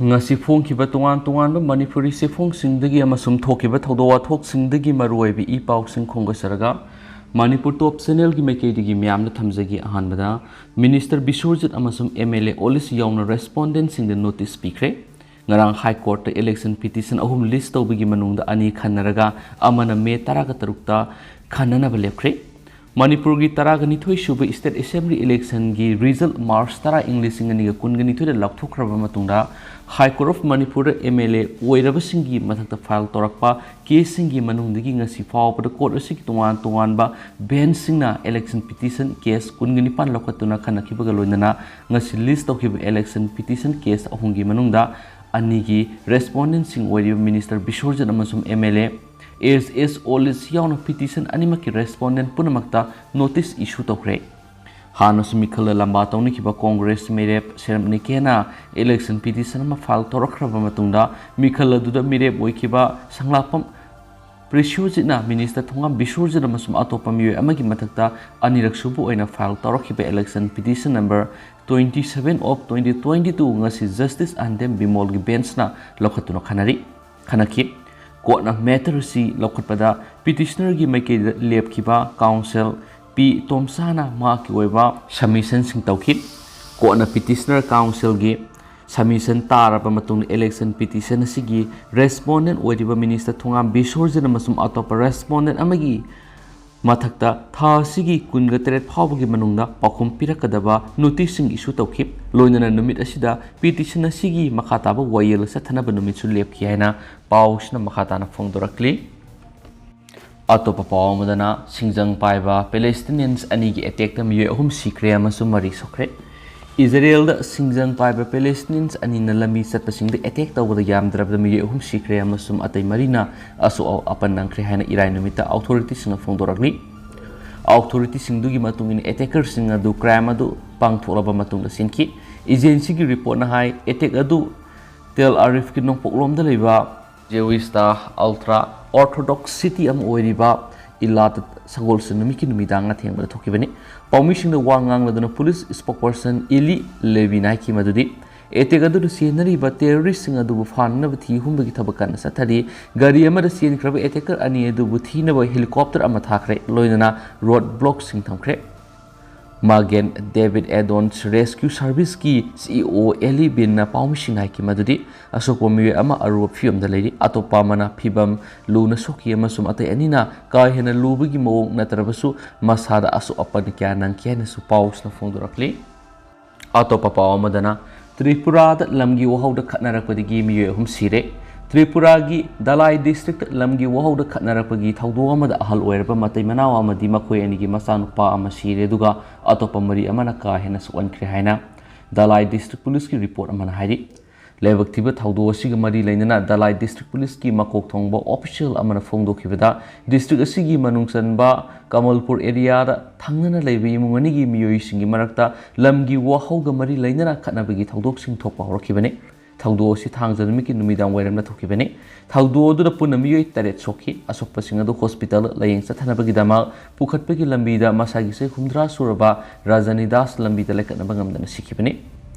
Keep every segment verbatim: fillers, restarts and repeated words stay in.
ꯉꯁꯤ ꯐꯣꯡꯈꯤꯕ ꯇꯣꯉꯥꯟ ꯇꯣꯉꯥꯟꯕ ꯃꯅꯤꯄꯨꯔꯤ ꯆꯦꯐꯣꯡꯁꯤꯡꯗꯒꯤ ꯑꯃꯁꯨꯡ ꯊꯣꯛꯈꯤꯕ ꯊꯧꯗꯣꯛ ꯋꯥꯊꯣꯛꯁꯤꯡꯗꯒꯤ ꯃꯔꯨꯑꯣꯏꯕ ꯏ ꯄꯥꯎꯁꯤꯡ ꯈꯣꯝꯒꯠꯆꯔꯒ ꯃꯅꯤꯄꯨꯔ ꯇꯣꯞ ꯆꯦꯅꯦꯜꯒꯤ ꯃꯥꯏꯀꯩꯗꯒꯤ ꯃꯌꯥꯝꯗ ꯊꯝꯖꯒꯦ꯫ ꯑꯍꯥꯟꯕꯗ, ꯃꯤꯅꯤꯁꯇꯔ ꯕꯤꯁ꯭ꯋꯔꯖꯤꯠ ꯑꯃꯁꯨꯡ ꯑꯦꯝ ꯑꯦꯜ ꯑꯦ ꯑꯣꯂꯤꯁ ꯌꯥꯎꯅ ꯔꯦꯁꯄꯣꯟꯗꯦꯟꯁꯤꯡꯗ ꯅꯣꯇꯤꯁ ꯄꯤꯈ꯭ꯔꯦ꯫ ꯉꯔꯥꯡ ꯍꯥꯏ ꯀꯣꯔꯠꯇ ꯏꯂꯦꯛꯁꯟ ꯄꯤꯇꯤꯁꯟ ꯑꯍꯨꯝ ꯂꯤꯁ ꯇꯧꯕꯒꯤ ꯃꯅꯨꯡꯗ ꯑꯅꯤ ꯈꯟꯅꯔꯒ ꯑꯃꯅ ꯃꯦ ꯇꯔꯥꯒ ꯇꯔꯨꯛꯇ ꯈꯟꯅꯅꯕ ꯂꯦꯞꯈ꯭ꯔꯦ꯫ ꯃꯅꯤꯄꯨꯔꯒꯤ ꯇꯔꯥꯒ ꯅꯤꯊꯣꯏ ꯁꯨꯕ ꯁ꯭ꯇꯦꯠ ꯑꯦꯁꯦꯝꯕ꯭ꯂꯤ ꯏꯂꯦꯛꯁꯟꯒꯤ ꯔꯤꯖꯜꯠ ꯃꯥꯔꯆ ꯇꯔꯥ, ꯏꯪ ꯂꯤꯁꯤꯡ ꯑꯅꯤꯒ ꯀꯨꯟꯒ ꯅꯤꯊꯣꯏꯗ ꯂꯥꯎꯊꯣꯛꯈ꯭ꯔꯕ ꯃꯇꯨꯡꯗ ꯍꯥꯏ ꯀꯣꯔꯠ ꯑꯣꯐ ꯃꯅꯤꯄꯨꯔꯗ ꯑꯦꯝ ꯑꯦꯜ ꯑꯦ ꯑꯣꯏꯔꯕꯁꯤꯡꯒꯤ ꯃꯊꯛꯇ ꯐꯥꯏꯜ ꯇꯧꯔꯛꯄ ꯀꯦꯁꯁꯤꯡꯒꯤ ꯃꯅꯨꯡꯗꯒꯤ ꯉꯁꯤ ꯐꯥꯎꯕꯗ ꯀꯣꯔꯠ ꯑꯁꯤꯒꯤ ꯇꯣꯉꯥꯟ ꯇꯣꯉꯥꯟꯕ ꯕꯦꯟꯁꯁꯤꯡꯅ ꯏꯂꯦꯛꯁꯟ ꯄꯤꯇꯤꯁꯟ ꯀꯦꯁ ꯀꯨꯟꯒ ꯅꯤꯄꯥꯟ ꯂꯧꯈꯠꯇꯨꯅ ꯈꯟꯅꯈꯤꯕꯒ ꯂꯣꯏꯅꯅ ꯉꯁꯤ ꯂꯤꯁ ꯇꯧꯈꯤꯕ ꯏꯂꯦꯛꯁꯟ ꯄꯤꯇꯤꯁꯟ ꯀꯦꯁ ꯑꯍꯨꯝꯒꯤ ꯃꯅꯨꯡꯗ ꯑꯅꯤꯒꯤ ꯔꯦꯁꯄꯣꯟꯗꯦꯟꯠꯁꯤꯡ ꯑꯣꯏꯔꯤꯕ ꯃꯤꯅꯤꯁꯇꯔ ꯕꯤꯁ꯭ꯋꯔꯖꯤꯠ ꯑꯃꯁꯨꯡ ꯑꯦꯝ ꯑꯦꯜ ꯑꯦ ꯑꯦꯁ ꯑꯦꯁ ꯑꯣꯂꯤꯁ ꯌꯥꯎꯅ ꯄꯤꯇꯤꯁꯟ ꯑꯅꯤꯃꯛꯀꯤ ꯔꯦꯁꯄꯣꯟꯗꯦꯟꯠ ꯄꯨꯝꯅꯃꯛꯇ ꯅꯣꯇꯤꯁ ꯏꯁꯨ ꯇꯧꯈ꯭ꯔꯦ꯫ ꯍꯥꯟꯅꯁꯨ ꯃꯤꯈꯜꯗ ꯂꯝꯕꯥ ꯇꯧꯅꯈꯤꯕ ꯀꯣꯡꯒ꯭ꯔꯦꯁ ꯃꯤꯔꯦꯞ ꯁꯦꯔꯝ ꯅꯤꯀꯦꯅ ꯏꯂꯦꯛꯁꯟ ꯄꯤꯇꯤꯁꯟ ꯑꯃ ꯐꯥꯏꯜ ꯇꯧꯔꯛꯈ꯭ꯔꯕ ꯃꯇꯨꯡꯗ ꯃꯤꯈꯜ ꯑꯗꯨꯗ ꯃꯤꯔꯦꯞ ꯑꯣꯏꯈꯤꯕ ꯁꯪꯂꯥꯛꯄꯝ ꯄ꯭ꯔꯤꯁ꯭ꯌꯨꯖꯤꯠꯅ ꯃꯤꯅꯤꯁꯇꯔ ꯊꯣꯉꯥꯝ ꯕꯤꯁ꯭ꯋꯔꯖꯤꯠ ꯑꯃꯁꯨꯡ ꯑꯇꯣꯞꯄ ꯃꯤꯑꯣꯏ ꯑꯃꯒꯤ ꯃꯊꯛꯇ ꯑꯅꯤꯔꯛ ꯁꯨꯕ ꯑꯣꯏꯅ ꯐꯥꯏꯜ ꯇꯧꯔꯛꯈꯤꯕ election petition number twenty seven of twenty twenty two ꯉꯁꯤ ꯖꯁꯇꯤꯁ ꯑꯟꯗꯦꯝ ꯕꯤꯃꯣꯜꯒꯤ ꯕꯦꯟꯁꯅ ꯂꯧꯈꯠꯇꯨꯅ ꯈꯟꯅꯔꯤ, ꯈꯟꯅꯈꯤ꯫ ꯀꯣꯔꯠꯅ ꯃꯦꯇꯔ ꯑꯁꯤ ꯂꯧꯈꯠꯄꯗ ꯄꯤꯇꯤꯁꯅꯔꯒꯤ ꯃꯥꯏꯀꯩꯗ ꯂꯦꯞꯈꯤꯕ ꯀꯥꯎꯟꯁꯤꯜ ꯄꯤ ꯇꯣꯝꯆꯥꯅ ꯃꯍꯥꯛꯀꯤ ꯑꯣꯏꯕ ꯁꯕꯃꯤꯁꯟꯁꯤꯡ ꯇꯧꯈꯤ꯫ ꯀꯣꯔꯠꯅ ꯄꯤꯇꯤꯁꯅꯔ ꯀꯥꯎꯟꯁꯤꯜꯒꯤ ꯁꯕꯃꯤꯁꯟ ꯇꯥꯔꯕ ꯃꯇꯨꯡꯗ ꯏꯂꯦꯛꯁꯟ ꯄꯤꯇꯤꯁꯟ ꯑꯁꯤꯒꯤ ꯔꯦꯁꯄꯣꯟꯗꯦꯟꯠ ꯑꯣꯏꯔꯤꯕ ꯃꯤꯅꯤꯁꯇꯔ ꯊꯣꯉꯥꯝ ꯕꯤꯁ꯭ꯋꯔꯖꯤꯠ ꯑꯃꯁꯨꯡ ꯑꯇꯣꯞꯄ ꯔꯦꯁꯄꯣꯟꯗꯦꯟꯠ ꯑꯃꯒꯤ ꯃꯊꯛꯇ ꯊꯥ ꯑꯁꯤꯒꯤ ꯀꯨꯟꯒ ꯇꯔꯦꯠ ꯐꯥꯎꯕꯒꯤ ꯃꯅꯨꯡꯗ ꯄꯥꯎꯈꯨꯝ ꯄꯤꯔꯛꯀꯗꯕ ꯅꯣꯇꯤꯁꯁꯤꯡ ꯏꯁꯨ ꯇꯧꯈꯤ꯫ ꯂꯣꯏꯅꯅ ꯅꯨꯃꯤꯠ ꯑꯁꯤꯗ ꯄꯤꯇꯤꯁꯟ ꯑꯁꯤꯒꯤ ꯃꯈꯥ ꯇꯥꯕ ꯋꯥꯌꯦꯜ ꯆꯠꯊꯅꯕ ꯅꯨꯃꯤꯠꯁꯨ ꯂꯦꯞꯈꯤ ꯍꯥꯏꯅ ꯄꯥꯎꯁꯤꯅ ꯃꯈꯥ ꯇꯥꯅ ꯐꯣꯡꯗꯣꯔꯛꯂꯤ꯫ ꯑꯇꯣꯞꯄ ꯄꯥꯎ ꯑꯃꯗꯅ, ꯁꯤꯡꯖꯪ ꯄꯥꯏꯕ ꯄꯦꯂꯦꯁꯇꯤꯅꯤꯌꯟꯁ ꯑꯅꯤꯒꯤ ꯑꯦꯇꯦꯛꯇ ꯃꯤꯑꯣꯏ ꯑꯍꯨꯝ ꯁꯤꯈ꯭ꯔꯦ ꯑꯃꯁꯨꯡ ꯃꯔꯤ ꯁꯣꯛꯈ꯭ꯔꯦ꯫ ꯏꯖꯔꯦꯜꯗ ꯁꯤꯡꯖꯪ ꯄꯥꯏꯕ ꯄꯦꯂꯦꯁꯇꯤꯅꯤꯌꯟꯁ ꯑꯅꯤꯅ ꯂꯝꯕꯤ ꯆꯠꯄꯁꯤꯡꯗ ꯑꯦꯇꯦꯛ ꯇꯧꯕꯗ ꯌꯥꯝꯗ꯭ꯔꯕꯗ ꯃꯤꯑꯣꯏ ꯑꯍꯨꯝ ꯁꯤꯈ꯭ꯔꯦ ꯑꯃꯁꯨꯡ ꯑꯇꯩ ꯃꯔꯤꯅ ꯑꯁꯣꯛ ꯑꯄꯟ ꯅꯪꯈ꯭ꯔꯦ ꯍꯥꯏꯅ ꯏꯔꯥꯏ ꯅꯨꯃꯤꯠꯇ ꯑꯣꯊꯣꯔꯤꯇꯤꯁꯤꯡꯅ ꯐꯣꯡꯗꯣꯔꯛꯂꯤ꯫ ꯑꯣꯊꯣꯔꯤꯇꯤꯁꯤꯡꯗꯨꯒꯤ ꯃꯇꯨꯡ ꯏꯟꯅ, ꯑꯦꯇꯦꯀꯔꯁꯤꯡ ꯑꯗꯨ ꯀ꯭ꯔꯥꯏꯝ ꯑꯗꯨ ꯄꯥꯡꯊꯣꯛꯂꯕ ꯃꯇꯨꯡꯗ ꯆꯦꯟꯈꯤ꯫ ꯑꯦꯖꯦꯟꯁꯤꯒꯤ ꯔꯤꯄꯣꯔꯠꯅ ꯍꯥꯏ, ꯑꯦꯇꯦꯛ ꯑꯗꯨ ꯇꯦꯜ ꯑꯔꯤꯐꯀꯤ ꯅꯣꯡꯄꯣꯛꯂꯣꯝꯗ ꯂꯩꯕ ꯖꯦꯋꯤꯁꯇ ꯑꯜꯇ꯭ꯔꯥ ꯑꯣꯔꯊꯣꯗꯣꯛꯁ ꯁꯤꯇꯤ ꯑꯃ ꯑꯣꯏꯔꯤꯕ ꯏꯂꯥꯗ ꯁꯒꯣꯜꯁꯦꯟ ꯅꯨꯃꯤꯠꯀꯤ ꯅꯨꯃꯤꯗꯥꯡ ꯑꯊꯦꯡꯕꯗ ꯊꯣꯛꯈꯤꯕꯅꯤ꯫ ꯄꯥꯎꯃꯤꯁꯤꯡꯗ ꯋꯥ ꯉꯥꯡꯂꯗꯨꯅ ꯄꯨꯂꯤꯁ ꯁ꯭ꯄꯣꯛꯄꯔꯁꯟ ꯏꯂꯤ ꯂꯦꯕꯤꯅ ꯍꯥꯏꯈꯤ ꯃꯗꯨꯗꯤ ꯑꯦꯇꯦꯛ ꯑꯗꯨꯗ ꯆꯦꯟꯅꯔꯤꯕ ꯇꯦꯔꯣꯔꯤꯁꯁꯤꯡ ꯑꯗꯨꯕꯨ ꯐꯥꯅꯅꯕ ꯊꯤ ꯍꯨꯝꯕꯒꯤ ꯊꯕꯛ ꯀꯟꯅ ꯆꯠꯊꯔꯤ꯫ ꯒꯥꯔꯤ ꯑꯃꯗ ꯆꯦꯟꯈ꯭ꯔꯕ ꯑꯦꯇꯦꯀꯔ ꯑꯅꯤ ꯑꯗꯨꯕꯨ ꯊꯤꯅꯕ ꯍꯦꯂꯤꯀꯣꯞꯇꯔ ꯑꯃ ꯊꯥꯈ꯭ꯔꯦ, ꯂꯣꯏꯅꯅ ꯔꯣꯗ ꯕ꯭ꯂꯣꯛꯁꯤꯡ ꯊꯝꯈ꯭ꯔꯦ꯫ ꯃꯥꯒꯦꯟ ꯗꯦꯕꯤꯗ ꯑꯦꯗꯣꯟꯁ ꯔꯦꯁꯀ꯭ꯌꯨ ꯁꯥꯔꯚꯤꯁꯀꯤ ꯁꯤ ꯏ ꯑꯣ ꯑꯦꯂꯤ ꯕꯤꯟꯅ ꯄꯥꯎꯃꯤꯁꯤꯡꯗ ꯍꯥꯏꯈꯤ ꯃꯗꯨꯗꯤ ꯑꯁꯣꯛꯄ ꯃꯤꯑꯣꯏ ꯑꯃ ꯑꯔꯨꯕ ꯐꯤꯕꯝꯗ ꯂꯩꯔꯤ, ꯑꯇꯣꯞꯄ ꯑꯃꯅ ꯐꯤꯕꯝ ꯂꯨꯅ ꯁꯣꯛꯈꯤ ꯑꯃꯁꯨꯡ ꯑꯇꯩ ꯑꯅꯤꯅ ꯀꯥ ꯍꯦꯟꯅ ꯂꯨꯕꯒꯤ ꯃꯑꯣꯡ ꯅꯠꯇ꯭ꯔꯕꯁꯨ ꯃꯁꯥꯗ ꯑꯁꯣꯛ ꯑꯄꯟ ꯀꯌꯥ ꯅꯪꯈꯤ ꯍꯥꯏꯅꯁꯨ ꯄꯥꯎꯁꯤꯅ ꯐꯣꯡꯗꯣꯔꯛꯂꯤ꯫ ꯑꯇꯣꯞꯄ ꯄꯥꯎ ꯑꯃꯗꯅ, ꯇ꯭ꯔꯤꯄꯨꯔꯥꯗ ꯂꯝꯒꯤ ꯋꯥꯍꯧꯗ ꯈꯠꯅꯔꯛꯄꯗꯒꯤ ꯃꯤꯑꯣꯏ ꯑꯍꯨꯝ ꯁꯤꯔꯦ꯫ ꯇ꯭ꯔꯤꯄꯨꯔꯥꯒꯤ ꯙꯂꯥꯏ ꯗꯤꯁꯇ꯭ꯔꯤꯛꯇ ꯂꯝꯒꯤ ꯋꯥꯍꯧꯗ ꯈꯠꯅꯔꯛꯄꯒꯤ ꯊꯧꯗꯣꯛ ꯑꯃꯗ ꯑꯍꯜ ꯑꯣꯏꯔꯕ ꯃꯇꯩ ꯃꯅꯥꯎ ꯑꯃꯗꯤ ꯃꯈꯣꯏ ꯑꯅꯤꯒꯤ ꯃꯆꯥꯅꯨꯄꯥ ꯑꯃ ꯁꯤꯔꯦ, ꯑꯗꯨꯒ ꯑꯇꯣꯞꯄ ꯃꯔꯤ ꯑꯃꯅ ꯀꯥ ꯍꯦꯟꯅ ꯁꯣꯛꯍꯟꯈ꯭ꯔꯦ ꯍꯥꯏꯅ ꯙꯂꯥꯏ ꯗꯤꯁꯇ꯭ꯔꯤꯛ ꯄꯨꯂꯤꯁꯀꯤ ꯔꯤꯄꯣꯔꯠ ꯑꯃꯅ ꯍꯥꯏꯔꯤ꯫ ꯂꯥꯏꯕꯛ ꯊꯤꯕ ꯊꯧꯗꯣꯛ ꯑꯁꯤꯒ ꯃꯔꯤ ꯂꯩꯅꯅ ꯙꯂꯥꯏ ꯗꯤꯁꯇ꯭ꯔꯤꯛ ꯄꯨꯂꯤꯁꯀꯤ ꯃꯀꯣꯛ ꯊꯣꯡꯕ ꯑꯣꯐꯤꯁꯤꯌꯦꯜ ꯑꯃꯅ ꯐꯣꯡꯗꯣꯛꯈꯤꯕꯗ, ꯗꯤꯁꯇ꯭ꯔꯤꯛ ꯑꯁꯤꯒꯤ ꯃꯅꯨꯡ ꯆꯟꯕ ꯀꯃꯜꯄꯨꯔ ꯑꯦꯔꯤꯌꯥꯗ ꯊꯪꯅꯅ ꯂꯩꯕ ꯏꯃꯨꯡ ꯑꯅꯤꯒꯤ ꯃꯤꯑꯣꯏꯁꯤꯡꯒꯤ ꯃꯔꯛꯇ ꯂꯝꯒꯤ ꯋꯥꯍꯧꯒ ꯃꯔꯤ ꯂꯩꯅꯅ ꯈꯠꯅꯕꯒꯤ ꯊꯧꯗꯣꯛꯁꯤꯡ ꯊꯣꯛꯄ ꯍꯧꯔꯛꯈꯤꯕꯅꯤ꯫ ꯊꯧꯗꯣꯛ ꯑꯁꯤ ꯊꯥꯡꯖ ꯅꯨꯃꯤꯠꯀꯤ ꯅꯨꯃꯤꯗꯥꯡ ꯋꯥꯏꯔꯝꯗ ꯊꯣꯛꯈꯤꯕꯅꯤ꯫ ꯊꯧꯗꯣꯛ ꯑꯗꯨꯗ ꯄꯨꯟꯅ ꯃꯤꯑꯣꯏ ꯇꯔꯦꯠ ꯁꯣꯛꯈꯤ꯫ ꯑꯁꯣꯛꯄꯁꯤꯡ ꯑꯗꯨ ꯍꯣꯁꯄꯤꯇꯥꯜ ꯂꯥꯌꯦꯡ ꯆꯠꯊꯅꯕꯒꯤꯗꯃꯛ ꯄꯨꯈꯠꯄꯒꯤ ꯂꯝꯕꯤꯗ ꯃꯁꯥꯒꯤ ꯆꯍꯤ ꯍꯨꯝꯗ꯭ꯔꯥ ꯁꯨꯔꯕ ꯔꯥꯖꯅꯤ ꯗꯥꯁ ꯂꯝꯕꯤꯗ ꯂꯩꯈꯠꯅꯕ ꯉꯝꯗꯅ ꯁꯤꯈꯤꯕꯅꯤ꯫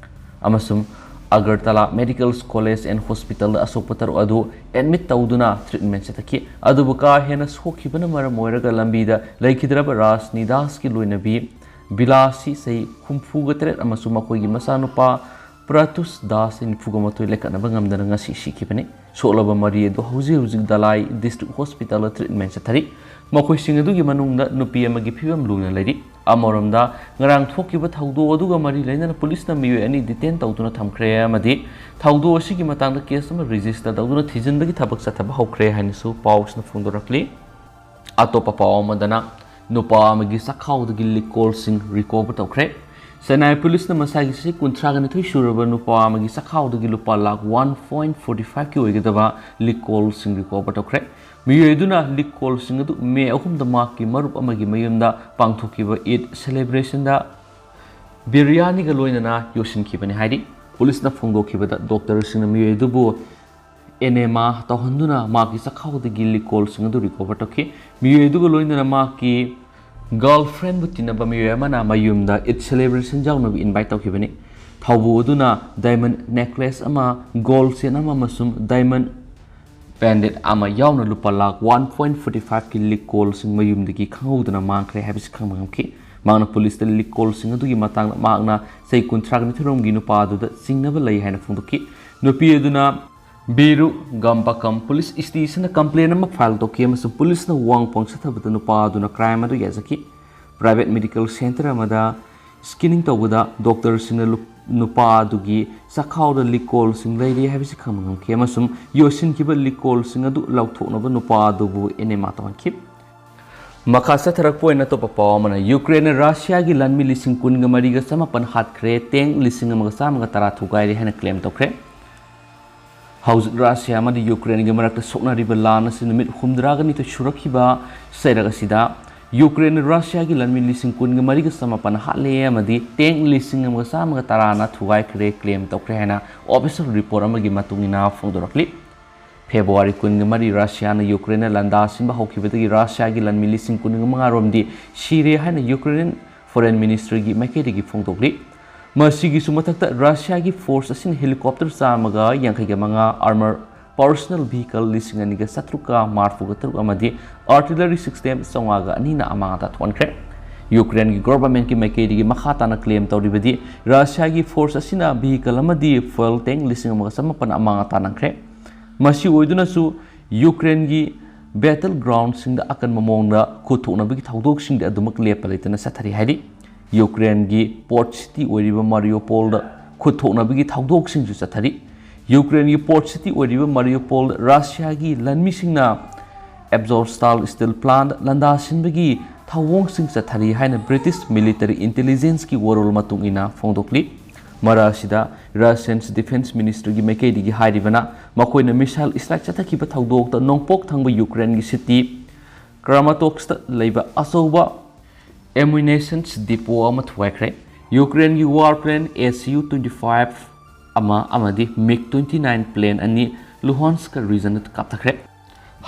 ꯑꯃꯁꯨꯡ ꯑꯒꯔꯇꯂꯥ ꯃꯦꯗꯤꯀꯦꯜ ꯀꯣꯂꯦꯖ ꯑꯦꯟ ꯍꯣꯁꯄꯤꯇꯥꯜꯗ ꯑꯁꯣꯛꯄ ꯇꯔꯨꯛ ꯑꯗꯨ ꯑꯦꯗꯃꯤꯠ ꯇꯧꯗꯨꯅ ꯇ꯭ꯔꯤꯠꯃꯦꯟ ꯆꯠꯊꯈꯤ꯫ ꯑꯗꯨꯕꯨ ꯀꯥ ꯍꯦꯟꯅ ꯁꯣꯛꯈꯤꯕꯅ ꯃꯔꯝ ꯑꯣꯏꯔꯒ ꯂꯝꯕꯤꯗ ꯂꯩꯈꯤꯗ꯭ꯔꯕ ꯔꯥꯖꯅꯤ ꯗꯥꯁꯀꯤ ꯂꯣꯏꯅꯕꯤ ꯕꯤꯂꯥꯁꯤ, ꯆꯍꯤ ꯍꯨꯝꯐꯨꯒ ꯇꯔꯦꯠ, ꯑꯃꯁꯨꯡ ꯃꯈꯣꯏꯒꯤ ꯃꯆꯥꯅꯨꯄꯥ ꯄ꯭ꯔꯥꯇꯨꯁ ꯗꯥꯁ, ꯅꯤꯐꯨꯒ ꯃꯥꯊꯣꯏ, ꯂꯩꯈꯠꯅꯕ ꯉꯝꯗꯅ ꯉꯁꯤ ꯁꯤꯈꯤꯕꯅꯤ꯫ ꯁꯣꯛꯂꯕ ꯃꯔꯤ ꯑꯗꯨ ꯍꯧꯖꯤꯛ ꯍꯧꯖꯤꯛ ꯙꯂꯥꯏ ꯗꯤꯁꯇ꯭ꯔꯤꯛ ꯍꯣꯁꯄꯤꯇꯥꯜꯗ ꯇ꯭ꯔꯤꯠꯃꯦꯟ ꯆꯠꯊꯔꯤ꯫ ꯃꯈꯣꯏꯁꯤꯡ ꯑꯗꯨꯒꯤ ꯃꯅꯨꯡꯗ ꯅꯨꯄꯤ ꯑꯃꯒꯤ ꯐꯤꯕꯝ ꯂꯨꯅ ꯂꯩꯔꯤ꯫ ꯑꯃꯔꯣꯝꯗ, ꯉꯔꯥꯡ ꯊꯣꯛꯈꯤꯕ ꯊꯧꯗꯣꯛ ꯑꯗꯨꯒ ꯃꯔꯤ ꯂꯩꯅꯅ ꯄꯨꯂꯤꯁꯅ ꯃꯤꯑꯣꯏ ꯑꯅꯤ ꯗꯤꯇꯦꯟ ꯇꯧꯗꯨꯅ ꯊꯝꯈ꯭ꯔꯦ ꯑꯃꯗꯤ ꯊꯧꯗꯣꯛ ꯑꯁꯤꯒꯤ ꯃꯇꯥꯡꯗ ꯀꯦꯁ ꯑꯃ ꯔꯦꯖꯤꯁꯇꯔ ꯇꯧꯗꯨꯅ ꯊꯤꯖꯤꯟꯕꯒꯤ ꯊꯕꯛ ꯆꯠꯊꯕ ꯍꯧꯈ꯭ꯔꯦ ꯍꯥꯏꯅꯁꯨ ꯄꯥꯎꯁꯤꯅ ꯐꯣꯡꯗꯣꯔꯛꯂꯤ꯫ ꯑꯇꯣꯞꯄ ꯄꯥꯎ ꯑꯃꯗꯅ, ꯅꯨꯄꯥ ꯑꯃꯒꯤ ꯆꯥꯛꯈꯥꯎꯗꯒꯤ ꯂꯤꯀꯣꯜꯁꯤꯡ ꯔꯤꯀꯣꯚꯔ ꯇꯧꯈ꯭ꯔꯦ꯫ ꯆꯦꯟꯅꯥꯏ ꯄꯨꯂꯤꯁꯅ ꯃꯁꯥꯒꯤ ꯆꯍꯤ ꯀꯨꯟꯊ꯭ꯔꯥꯒ ꯅꯤꯊꯣꯏ ꯁꯨꯔꯕ ꯅꯨꯄꯥ ꯑꯃꯒꯤ ꯆꯥꯛꯈꯥꯎꯗꯒꯤ ꯂꯨꯄꯥ ꯂꯥꯈ ꯋꯥꯟ ꯄꯣꯏꯟ ꯐꯣꯔꯇꯤ ꯐꯥꯏꯚꯀꯤ ꯑꯣꯏꯒꯗꯕ ꯂꯤꯀꯣꯜꯁꯤꯡ ꯔꯤꯀꯣꯚꯔ ꯇꯧꯈ꯭ꯔꯦ꯫ ꯃꯤꯑꯣꯏ ꯑꯗꯨꯅ ꯂꯤꯀꯣꯜꯁꯤꯡ ꯑꯗꯨ ꯃꯦ ꯑꯍꯨꯝꯗ ꯃꯍꯥꯛꯀꯤ ꯃꯔꯨꯞ ꯑꯃꯒꯤ ꯃꯌꯨꯝꯗ ꯄꯥꯡꯊꯣꯛꯈꯤꯕ ꯏꯗ ꯁꯦꯂꯦꯕ꯭ꯔꯦꯁꯟꯗ ꯕꯤꯔꯌꯥꯅꯤꯒ ꯂꯣꯏꯅꯅ ꯌꯣꯠꯁꯤꯟꯈꯤꯕꯅꯤ ꯍꯥꯏꯔꯤ꯫ ꯄꯨꯂꯤꯁꯅ ꯐꯣꯡꯗꯣꯛꯈꯤꯕꯗ, ꯗꯣꯛꯇꯔꯁꯤꯡꯅ ꯃꯤꯑꯣꯏ ꯑꯗꯨꯕꯨ ꯑꯦꯅꯦꯃꯥ ꯇꯧꯍꯟꯗꯨꯅ ꯃꯍꯥꯛꯀꯤ ꯆꯥꯛꯈꯥꯎꯗꯒꯤ ꯂꯤꯀꯣꯜꯁꯤꯡ ꯑꯗꯨ ꯔꯤꯀꯣꯚꯔ ꯇꯧꯈꯤ꯫ ꯃꯤꯑꯣꯏ ꯑꯗꯨꯒ ꯂꯣꯏꯅꯅ ꯃꯍꯥꯛꯀꯤ ꯒꯔꯜꯐ꯭ꯔꯦꯟꯕꯨ ꯇꯤꯟꯅꯕ ꯃꯤꯑꯣꯏ ꯑꯃꯅ ꯃꯌꯨꯝꯗ ꯏꯗ ꯁꯦꯂꯦꯕ꯭ꯔꯦꯁꯟ ꯌꯥꯎꯅꯕ ꯏꯟꯚꯥꯏꯠ ꯇꯧꯈꯤꯕꯅꯤ꯫ ꯊꯧꯕꯨ ꯑꯗꯨꯅ diamond necklace ꯑꯃ, gold chain ꯑꯃ ꯑꯃꯁꯨꯡ diamond pendant ꯑꯃ ꯌꯥꯎꯅ ꯂꯨꯄꯥ lakh one point forty five ꯀꯤ ꯂꯤꯛꯀꯣꯜꯁꯤꯡ ꯃꯌꯨꯝꯗꯒꯤ ꯈꯪꯍꯧꯗꯅ ꯃꯥꯡꯈ꯭ꯔꯦ ꯍꯥꯏꯕꯁꯤ ꯈꯪꯕ ꯉꯝꯈꯤ꯫ ꯃꯍꯥꯛꯅ ꯄꯨꯂꯤꯁꯇ ꯂꯤꯛꯀꯣꯜꯁꯤꯡ ꯑꯗꯨꯒꯤ ꯃꯇꯥꯡꯗ ꯃꯍꯥꯛꯅ ꯆꯍꯤ ꯀꯨꯟꯊ꯭ꯔꯥꯒ ꯅꯤꯊꯣꯏꯔꯣꯝꯒꯤ ꯅꯨꯄꯥ ꯑꯗꯨꯗ ꯆꯤꯡꯅꯕ ꯂꯩ ꯍꯥꯏꯅ ꯐꯣꯡꯗꯣꯛꯈꯤ꯫ ꯅꯨꯄꯤ ꯑꯗꯨꯅ ꯕꯤꯔꯨ ꯒꯝꯕꯀꯝ ꯄꯨꯂꯤꯁ ꯁ꯭ꯇꯦꯁꯟꯗ complaint ꯑꯃ file ꯇꯧꯈꯤ ꯑꯃꯁꯨꯡ ꯄꯨꯂꯤꯁꯅ ꯋꯥꯡ ꯄꯣꯡ ꯆꯠꯊꯕꯗ ꯅꯨꯄꯥ ꯑꯗꯨꯅ crime ꯑꯗꯨ ꯌꯥꯖꯈꯤ꯫ Private medical centre ꯑꯃꯗ screening ꯇꯧꯕꯗ ꯗꯣꯛꯇꯔꯁꯤꯡꯅ ꯂꯨꯞ-, ꯅꯨꯄꯥ ꯑꯗꯨꯒꯤ ꯆꯈꯥꯎꯗ ꯂꯤꯛꯀꯣꯜꯁꯤꯡ ꯂꯩꯔꯤ ꯍꯥꯏꯕꯁꯤ ꯈꯪꯕ ꯉꯝꯈꯤ ꯑꯃꯁꯨꯡ ꯌꯣꯠꯁꯤꯟꯈꯤꯕ ꯂꯤꯛꯀꯣꯜꯁꯤꯡ ꯑꯗꯨ ꯂꯧꯊꯣꯛꯅꯕ ꯅꯨꯄꯥ ꯑꯗꯨꯕꯨ enema ꯇꯧꯍꯟꯈꯤ꯫ ꯃꯈꯥ ꯆꯠꯊꯔꯛꯄ ꯑꯣꯏꯅ ꯑꯇꯣꯞꯄ ꯄꯥꯎ ꯑꯃꯅ, ꯌꯨꯀ꯭ꯔꯦꯟꯅ ꯔꯁꯤꯌꯥꯒꯤ ꯂꯥꯟꯃꯤ ꯂꯤꯁꯤꯡ ꯀꯨꯟꯒ ꯃꯔꯤꯒ ꯆꯃꯥꯄꯟ ꯍꯥꯠꯈ꯭ꯔꯦ, tank ꯂꯤꯁꯤꯡ ꯑꯃꯒ ꯆꯥꯝꯃꯒ ꯇꯔꯥ ꯊꯨꯒꯥꯏꯔꯦ ꯍꯥꯏꯅ claim ꯇꯧꯈ꯭ꯔꯦ꯫ ꯍꯧꯖꯤꯛ ꯔꯁꯤꯌꯥ ꯑꯃꯗꯤ ꯌꯨꯀ꯭ꯔꯦꯟꯒꯤ ꯃꯔꯛꯇ ꯁꯣꯛꯅꯔꯤꯕ ꯂꯥꯟ ꯑꯁꯤ ꯅꯨꯃꯤꯠ ꯍꯨꯝꯗ꯭ꯔꯥꯒ ꯅꯤꯊꯣꯏ ꯁꯨꯔꯛꯈꯤꯕ ꯆꯩꯔꯛ ꯑꯁꯤꯗ ꯌꯨꯀ꯭ꯔꯦꯟꯅ ꯔꯁꯤꯌꯥꯒꯤ ꯂꯥꯟꯃꯤ ꯂꯤꯁꯤꯡ ꯀꯨꯟꯒ ꯃꯔꯤꯒ ꯆꯃꯥꯄꯟ ꯍꯥꯠꯂꯦ ꯑꯃꯗꯤ tank ꯂꯤꯁꯤꯡ ꯑꯃꯒ ꯆꯥꯝꯃꯒ ꯇꯔꯥꯅ ꯊꯨꯒꯥꯏꯈ꯭ꯔꯦ claim ꯇꯧꯈ꯭ꯔꯦ ꯍꯥꯏꯅ official report ꯑꯃꯒꯤ ꯃꯇꯨꯡ ꯏꯟꯅ ꯐꯣꯡꯗꯣꯔꯛꯂꯤ꯫ ꯐꯦꯕ꯭ꯔꯨꯋꯥꯔꯤ ꯀꯨꯟꯒ ꯃꯔꯤ ꯔꯁꯤꯌꯥꯅ ꯌꯨꯀ꯭ꯔꯦꯟꯅ ꯂꯥꯟꯗꯥ ꯁꯤꯟꯕ ꯍꯧꯈꯤꯕꯗꯒꯤ ꯔꯁꯤꯌꯥꯒꯤ ꯂꯥꯟꯃꯤ ꯂꯤꯁꯤꯡ ꯀꯨꯟꯒ ꯃꯉꯥ ꯔꯣꯝꯗꯤ ꯁꯤꯔꯦ ꯍꯥꯏꯅ Ukrainian Foreign Ministryꯒꯤ ꯃꯥꯏꯀꯩꯗꯒꯤ ꯐꯣꯡꯗꯣꯛꯂꯤ꯫ ꯃꯁꯤꯒꯤꯁꯨ ꯃꯊꯛꯇ ꯔꯁꯤꯌꯥꯒꯤ force ꯑꯁꯤꯅ helicopter ꯆꯥꯝꯃꯒ ꯌꯥꯡꯈꯩꯒ ꯃꯉꯥ, armor personal vehicle ꯂꯤꯁꯤꯡ ꯑꯅꯤꯒ ꯆꯥꯇ꯭ꯔꯨꯛꯀ ꯃꯔꯤꯐꯨꯒ ꯇꯔꯨꯛ ꯑꯃꯗꯤ artillery system ꯆꯥꯝꯃꯉꯥꯒ ꯑꯅꯤꯅ ꯑꯃꯥꯡ ꯑꯇꯥ ꯊꯣꯛꯍꯟꯈ꯭ꯔꯦ꯫ ꯌꯨꯀ꯭ꯔꯦꯟꯒꯤ governmentꯀꯤ ꯃꯥꯏꯀꯩꯗꯒꯤ ꯃꯈꯥ ꯇꯥꯅ claim ꯇꯧꯔꯤꯕꯗꯤ ꯔꯁꯤꯌꯥꯒꯤ force ꯑꯁꯤꯅ vehicle ꯑꯃꯗꯤ fuel tank ꯂꯤꯁꯤꯡ ꯑꯃꯒ ꯆꯃꯥꯄꯟ ꯑꯃꯥꯡ ꯑꯇꯥ ꯅꯪꯈ꯭ꯔꯦ꯫ ꯃꯁꯤ ꯑꯣꯏꯗꯨꯅꯁꯨ ꯌꯨꯀ꯭ꯔꯦꯟꯒꯤ battle groundꯁꯤꯡꯗ ꯑꯀꯟꯕ ꯃꯑꯣꯡꯗ ꯈꯨꯠ ꯊꯣꯛꯅꯕꯒꯤ ꯊꯧꯗꯣꯛꯁꯤꯡꯗꯤ ꯑꯗꯨꯃꯛ ꯂꯦꯞꯄ ꯂꯩꯇꯅ ꯆꯠꯊꯔꯤ ꯍꯥꯏꯔꯤ꯫ ꯌꯨꯀ꯭ꯔꯦꯟꯒꯤ port city ꯑꯣꯏꯔꯤꯕ ꯃꯥꯔꯤꯌꯨꯄꯣꯜꯗ ꯈꯨꯠ ꯊꯣꯛꯅꯕꯒꯤ ꯊꯧꯗꯣꯛꯁꯤꯡꯁꯨ ꯆꯠꯊꯔꯤ꯫ ꯌꯨꯀ꯭ꯔꯦꯟꯒꯤ port city ꯑꯣꯏꯔꯤꯕ ꯃꯥꯔꯤꯌꯨꯄꯣꯜꯗ ꯔꯁꯤꯌꯥꯒꯤ ꯂꯥꯟꯃꯤꯁꯤꯡꯅ Azovstal steel plant ꯂꯥꯟꯗꯥ ꯁꯤꯟꯕꯒꯤ ꯊꯧꯑꯣꯡꯁꯤꯡ ꯆꯠꯊꯔꯤ ꯍꯥꯏꯅ British military intelligenceꯀꯤ ꯋꯥꯔꯣꯜ ꯃꯇꯨꯡ ꯏꯟꯅ ꯐꯣꯡꯗꯣꯛꯂꯤ꯫ ꯃꯔꯛ ꯑꯁꯤꯗ Russian Defense Ministryꯒꯤ ꯃꯥꯏꯀꯩꯗꯒꯤ ꯍꯥꯏꯔꯤꯕꯅ ꯃꯈꯣꯏꯅ missile strike ꯆꯠꯊꯈꯤꯕ ꯊꯧꯗꯣꯛꯇ ꯅꯣꯡꯄꯣꯛ ꯊꯪꯕ ꯌꯨꯀ꯭ꯔꯦꯟꯒꯤ city Kramatorskꯇ ꯂꯩꯕ ꯑꯆꯧꯕ ammunition depot ꯑꯃ ꯊꯨꯒꯥꯏꯈ꯭ꯔꯦ꯫ ꯌꯨꯀ꯭ꯔꯦꯟꯒꯤ warplane ASU twenty five ꯑꯃ ꯑꯃꯗꯤ MiG twenty nine plane ꯑꯅꯤ Luhansk regionꯗ ꯀꯥꯞꯊꯈ꯭ꯔꯦ꯫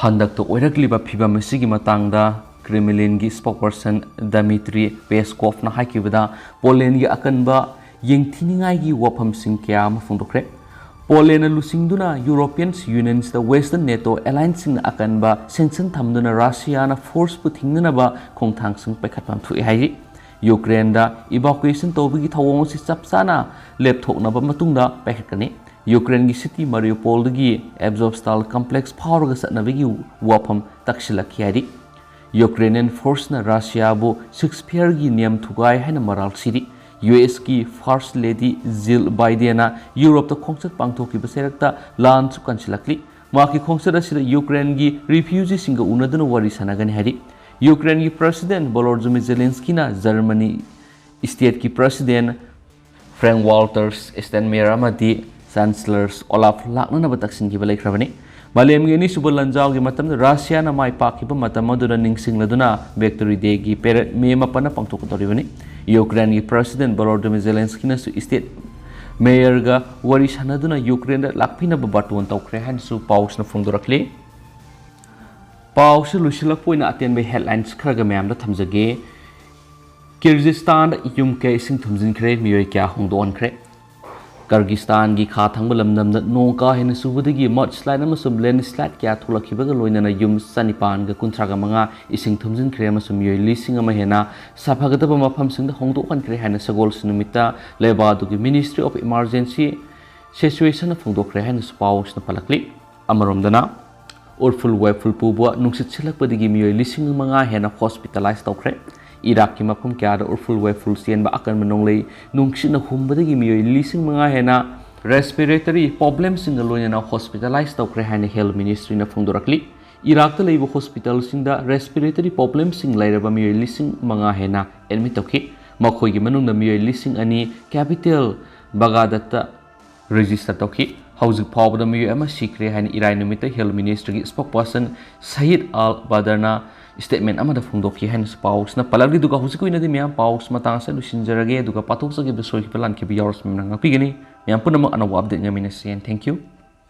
ꯍꯟꯗꯛꯇ ꯑꯣꯏꯔꯛꯂꯤꯕ ꯐꯤꯚꯝ ꯑꯁꯤꯒꯤ ꯃꯇꯥꯡꯗ Kremlinꯒꯤ spokesperson Dmitry Peskovꯅ ꯍꯥꯏꯈꯤꯕꯗ, Polandꯒꯤ ꯑꯀꯟꯕ ꯌꯦꯡꯊꯤꯅꯤꯡꯉꯥꯏꯒꯤ ꯋꯥꯐꯝꯁꯤꯡ ꯀꯌꯥ ꯑꯃ ꯐꯣꯡꯗꯣꯛꯈ꯭ꯔꯦ꯫ ꯄꯣꯂꯦꯟꯅ ꯂꯨꯆꯤꯡꯗꯨꯅ ꯌꯨꯔꯣꯄꯤꯌꯟ ꯌꯨꯅꯤꯌꯟꯁꯇ ꯋꯦꯁꯇꯔꯟ ꯅꯦꯇꯣ ꯑꯦꯂꯥꯏꯟꯁꯁꯤꯡꯅ ꯑꯀꯟꯕ ꯁꯦꯡꯁꯟ ꯊꯝꯗꯨꯅ ꯔꯁꯤꯌꯥꯅ ꯐꯣꯔꯁꯄꯨ ꯊꯤꯡꯅꯅꯕ ꯈꯣꯡꯊꯥꯡꯁꯤꯡ ꯄꯥꯏꯈꯠꯐꯝ ꯊꯣꯛꯑꯦ ꯍꯥꯏꯔꯤ꯫ ꯌꯨꯀ꯭ꯔꯦꯟꯗ ꯏꯚꯥꯀꯨꯌꯦꯁꯟ ꯇꯧꯕꯒꯤ ꯊꯧꯑꯣꯡ ꯑꯁꯤ ꯆꯞ ꯆꯥꯅ ꯂꯦꯞꯊꯣꯛꯅꯕ ꯃꯇꯨꯡꯗ ꯄꯥꯏꯈꯠꯀꯅꯤ꯫ ꯌꯨꯀ꯭ꯔꯦꯟꯒꯤ ꯁꯤꯇꯤ ꯃꯥꯔꯤꯌꯨꯄꯣꯜꯗꯒꯤ ꯑꯦꯞꯖꯣꯞꯁꯇꯥꯜ ꯀꯝꯄ꯭ꯂꯦꯛꯁ ꯐꯥꯎꯔꯒ ꯆꯠꯅꯕꯒꯤ ꯋꯥꯐꯝ ꯇꯛꯁꯤꯜꯂꯛꯈꯤ ꯍꯥꯏꯔꯤ꯫ ꯌꯨꯀ꯭ꯔꯦꯅꯤꯌꯟ ꯐꯣꯔꯁꯅ ꯔꯁꯤꯌꯥꯕꯨ ꯁꯦꯛꯁꯄꯤꯌꯔꯒꯤ ꯅꯤꯌꯝ ꯊꯨꯒꯥꯏ ꯍꯥꯏꯅ ꯃꯔꯥꯜ ꯁꯤꯔꯤ꯫ ꯌꯨ ꯑꯦꯁꯀꯤ ꯐꯥꯔꯁ ꯂꯦꯗꯤ ꯖꯤꯜ ꯕꯥꯏꯗꯦꯟꯅ ꯌꯨꯔꯣꯞꯇ ꯈꯣꯡꯆꯠ ꯄꯥꯡꯊꯣꯛꯈꯤꯕ ꯆꯩꯔꯛꯇ ꯂꯥꯟꯁꯨ ꯀꯟꯁꯤꯜꯂꯛꯂꯤ꯫ ꯃꯍꯥꯛꯀꯤ ꯈꯣꯡꯆꯠ ꯑꯁꯤꯗ ꯌꯨꯀ꯭ꯔꯦꯟꯒꯤ ꯔꯤꯐ꯭ꯌꯨꯖꯤꯁꯤꯡꯒ ꯎꯅꯗꯨꯅ ꯋꯥꯔꯤ ꯁꯥꯟꯅꯒꯅꯤ ꯍꯥꯏꯔꯤ꯫ ꯌꯨꯀ꯭ꯔꯦꯟꯒꯤ ꯄ꯭ꯔꯁꯤꯗꯦꯟ ꯚꯣꯂꯣꯗꯤꯃꯤꯔ ꯖꯦꯂꯦꯟꯁꯀꯤꯅ ꯖꯔꯃꯅꯤ ꯁ꯭ꯇꯦꯠꯀꯤ ꯄ꯭ꯔꯁꯤꯗꯦꯟ ꯐ꯭ꯔꯦꯡ ꯋꯥꯜꯇꯔꯁ ꯁ꯭ꯇꯦꯟꯃꯦꯌꯔ ꯑꯃꯗꯤ ꯆꯥꯟꯁꯂꯔꯁ ꯑꯣꯂꯥꯐ ꯂꯥꯛꯅꯅꯕ ꯇꯛꯁꯤꯟꯈꯤꯕ ꯂꯩꯈ꯭ꯔꯕꯅꯤ꯫ ꯃꯥꯂꯦꯝꯒꯤ ꯑꯅꯤꯁꯨꯕ ꯂꯥꯟꯖꯥꯎꯒꯤ ꯃꯇꯝꯗ ꯔꯁꯤꯌꯥꯅ ꯃꯥꯏ ꯄꯥꯛꯈꯤꯕ ꯃꯇꯝ ꯑꯗꯨꯗ ꯅꯤꯡꯁꯤꯡꯂꯗꯨꯅ ꯚꯤꯛꯇꯣꯔꯤ ꯗꯦꯒꯤ ꯄꯦꯔꯦꯗ ꯃꯦ ꯃꯥꯄꯟꯗ ꯄꯥꯡꯊꯣꯛꯀꯗꯧꯔꯤꯕꯅꯤ꯫ ꯌꯨꯀ꯭ꯔꯦꯟꯒꯤ ꯄ꯭ꯔꯁꯤꯗꯦꯟ ꯚꯣꯂꯣꯗꯤꯃꯤꯔ ꯖꯦꯂꯦꯟꯁꯀꯤꯅꯁꯨ ꯁ꯭ꯇꯦꯠ ꯃꯦꯌꯔꯒ ꯋꯥꯔꯤ ꯁꯥꯟꯅꯗꯨꯅ ꯌꯨꯀ꯭ꯔꯦꯟꯗ ꯂꯥꯛꯄꯤꯅꯕ ꯕꯥꯔꯇꯣꯟ ꯇꯧꯈ꯭ꯔꯦ ꯍꯥꯏꯅꯁꯨ ꯄꯥꯎꯁꯤꯅ ꯐꯣꯡꯗꯣꯔꯛꯂꯤ꯫ ꯄꯥꯎꯁꯤ ꯂꯣꯏꯁꯤꯜꯂꯛꯄ ꯑꯣꯏꯅ ꯑꯇꯦꯟꯕ ꯍꯦꯗꯂꯥꯏꯟꯁ ꯈꯔꯒ ꯃꯌꯥꯝꯗ ꯊꯝꯖꯒꯦ꯫ ꯀꯤꯔꯒꯤꯁꯇꯥꯟꯗ ꯌꯨꯝ ꯀꯌꯥ ꯏꯁꯤꯡ ꯊꯨꯝꯖꯤꯟꯈ꯭ꯔꯦ, ꯃꯤꯑꯣꯏ ꯀꯌꯥ ꯍꯣꯡꯗꯣꯛꯍꯟꯈ꯭ꯔꯦ꯫ ꯀꯤꯔꯒꯤꯁꯇꯥꯟꯒꯤ ꯈꯥ ꯊꯪꯕ ꯂꯝꯗꯝꯗ ꯅꯣꯡ ꯀꯥ ꯍꯦꯟꯅ ꯆꯨꯕꯗꯒꯤ ꯃꯗ ꯁ꯭ꯂꯥꯏꯗ ꯑꯃꯁꯨꯡ ꯂꯦꯟ ꯁ꯭ꯂꯥꯏꯗ ꯀꯌꯥ ꯊꯣꯛꯂꯛꯈꯤꯕꯒ ꯂꯣꯏꯅꯅ ꯌꯨꯝ ꯆꯅꯤꯄꯥꯟꯒ ꯀꯨꯟꯊ꯭ꯔꯥꯒ ꯃꯉꯥ ꯏꯁꯤꯡ ꯊꯨꯝꯖꯤꯟꯈ꯭ꯔꯦ ꯑꯃꯁꯨꯡ ꯃꯤꯑꯣꯏ ꯂꯤꯁꯤꯡ ꯑꯃ ꯍꯦꯟꯅ ꯁꯥꯐꯒꯗꯕ ꯃꯐꯝꯁꯤꯡꯗ ꯍꯣꯡꯗꯣꯛꯍꯟꯈ꯭ꯔꯦ ꯍꯥꯏꯅ ꯁꯒꯣꯜꯁꯦꯟ ꯅꯨꯃꯤꯠꯇ ꯂꯩꯕꯥꯛ ꯑꯗꯨꯒꯤ Ministry of Emergency Situationꯅ ꯐꯣꯡꯗꯣꯛꯈ꯭ꯔꯦ ꯍꯥꯏꯅꯁꯨ ꯄꯥꯎꯁꯤꯅ ꯄꯜꯂꯛꯂꯤ꯫ ꯑꯃꯔꯣꯝꯗꯅ, ꯎꯔꯐꯨꯜ ꯋꯥꯏꯐꯨꯜ ꯄꯨꯕ ꯅꯨꯡꯁꯤꯠ ꯁꯤꯠꯂꯛꯄꯗꯒꯤ ꯃꯤꯑꯣꯏ ꯂꯤꯁꯤꯡ ꯃꯉꯥ ꯍꯦꯟꯅ ꯍꯣꯁꯄꯤꯇꯥꯂꯥꯏꯖ ꯇꯧꯈ꯭ꯔꯦ꯫ ꯏꯔꯥꯛꯀꯤ ꯃꯐꯝ ꯀꯌꯥꯗ ꯎꯔꯐꯨꯜ ꯋꯥꯏꯐꯨꯜ ꯆꯦꯟꯕ ꯑꯀꯟꯕ ꯅꯣꯡꯂꯩ ꯅꯨꯡꯁꯤꯠꯅ ꯍꯨꯝꯕꯗꯒꯤ ꯃꯤꯑꯣꯏ ꯂꯤꯁꯤꯡ ꯃꯉꯥ ꯍꯦꯟꯅ ꯔꯦꯁꯄꯤꯔꯦꯇꯔꯤ ꯄ꯭ꯔꯣꯕ꯭ꯂꯦꯝꯁꯤꯡꯒ ꯂꯣꯏꯅꯅ ꯍꯣꯁꯄꯤꯇꯥꯂꯥꯏꯖ ꯇꯧꯈ꯭ꯔꯦ ꯍꯥꯏꯅ ꯍꯦꯜꯊ ꯃꯤꯅꯤꯁꯇ꯭ꯔꯤꯅ ꯐꯣꯡꯗꯣꯔꯛꯂꯤ꯫ ꯏꯔꯥꯛꯇ ꯂꯩꯕ ꯍꯣꯁꯄꯤꯇꯥꯜꯁꯤꯡꯗ ꯔꯦꯁꯄꯤꯔꯦꯇꯔꯤ ꯄ꯭ꯔꯣꯕ꯭ꯂꯦꯝꯁꯤꯡ ꯂꯩꯔꯕ ꯃꯤꯑꯣꯏ ꯂꯤꯁꯤꯡ ꯃꯉꯥ ꯍꯦꯟꯅ ꯑꯦꯗꯃꯤꯠ ꯇꯧꯈꯤ꯫ ꯃꯈꯣꯏꯒꯤ ꯃꯅꯨꯡꯗ ꯃꯤꯑꯣꯏ ꯂꯤꯁꯤꯡ ꯑꯅꯤ ꯀꯦꯄꯤꯇꯦꯜ ꯕꯒꯗꯥꯗꯇ ꯔꯦꯖꯤꯁꯇꯔ ꯇꯧꯈꯤ꯫ ꯍꯧꯖꯤꯛ ꯐꯥꯎꯕꯗ ꯃꯤꯑꯣꯏ ꯑꯃ ꯁꯤꯈ꯭ꯔꯦ ꯍꯥꯏꯅ ꯏꯔꯥꯏ ꯅꯨꯃꯤꯠꯇ ꯍꯦꯜꯊ ꯃꯤꯅꯤꯁꯇ꯭ꯔꯤꯒꯤ ꯁ꯭ꯄꯣꯛꯄꯔꯁꯟ ꯁꯌꯤꯗ ꯑꯜ ꯕꯗꯔꯅ ꯁ꯭ꯇꯦꯠꯃꯦꯟ ꯑꯃꯗ ꯐꯣꯡꯗꯣꯛꯈꯤ ꯍꯥꯏꯅꯁꯨ ꯄꯥꯎꯁꯤꯅ ꯄꯜꯂꯛꯂꯤ꯫ ꯑꯗꯨꯒ ꯍꯧꯖꯤꯛꯀꯤ ꯑꯣꯏꯅꯗꯤ ꯃꯌꯥꯝ ꯄꯥꯎꯁꯤ ꯃꯇꯥꯡ ꯑꯁꯤꯗ ꯂꯣꯏꯁꯤꯟꯖꯔꯒꯦ꯫ ꯑꯗꯨꯒ ꯄꯥꯊꯣꯛꯆꯈꯤꯕ ꯁꯣꯏꯈꯤꯕ ꯂꯥꯟꯈꯤꯕ ꯌꯥꯎꯔꯁꯨ ꯃꯌꯥꯝꯅ ꯉꯥꯛꯄꯤꯒꯅꯤ꯫ ꯃꯌꯥꯝ ꯄꯨꯝꯅꯃꯛ ꯑꯅꯧꯕ ꯑꯞꯗꯦꯠ ꯉꯥꯏꯃꯤꯟꯅꯁꯤ꯫ And thank you꯫